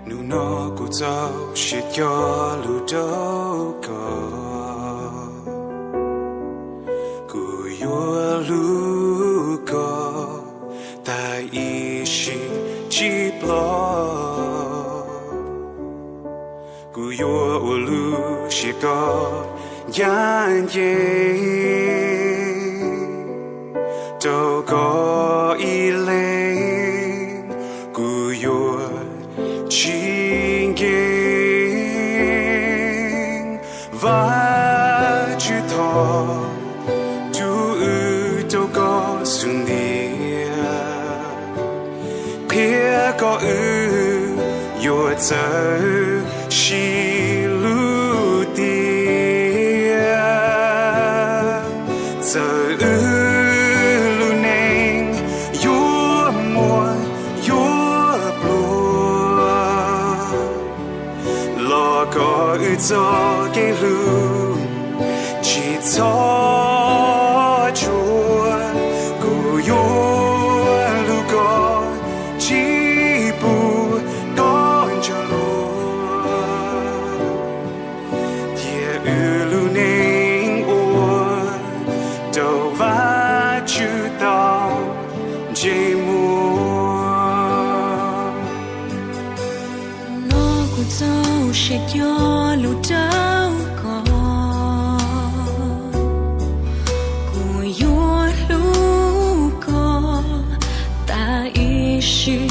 Hnub no kuv txaus siab cog lus rau koj, kuv yuav hlub koj tas ib sim tsis ploj. Kuv yuav ua lub siab koj ncaj ncees, rau koj ib leeg kuv yuav tsis nkees. Vajtswv thov rub wb rau koj xub ntiag, qhia kom wb yuav txawj sib hlub tiag. Txawm wb lub neej yuav muaj yuav pluag, los kom wb txoj kev hlub tsis txhob tsuag. Kuv yuav hlub koj tsis pub koj ntsaug luag, thiab wb lub neej ua rau Vajtswv tau ntsej muag. Hnub no kuv txaus siab cog lus rau koj, kuv yuav hlub koj tas ib sim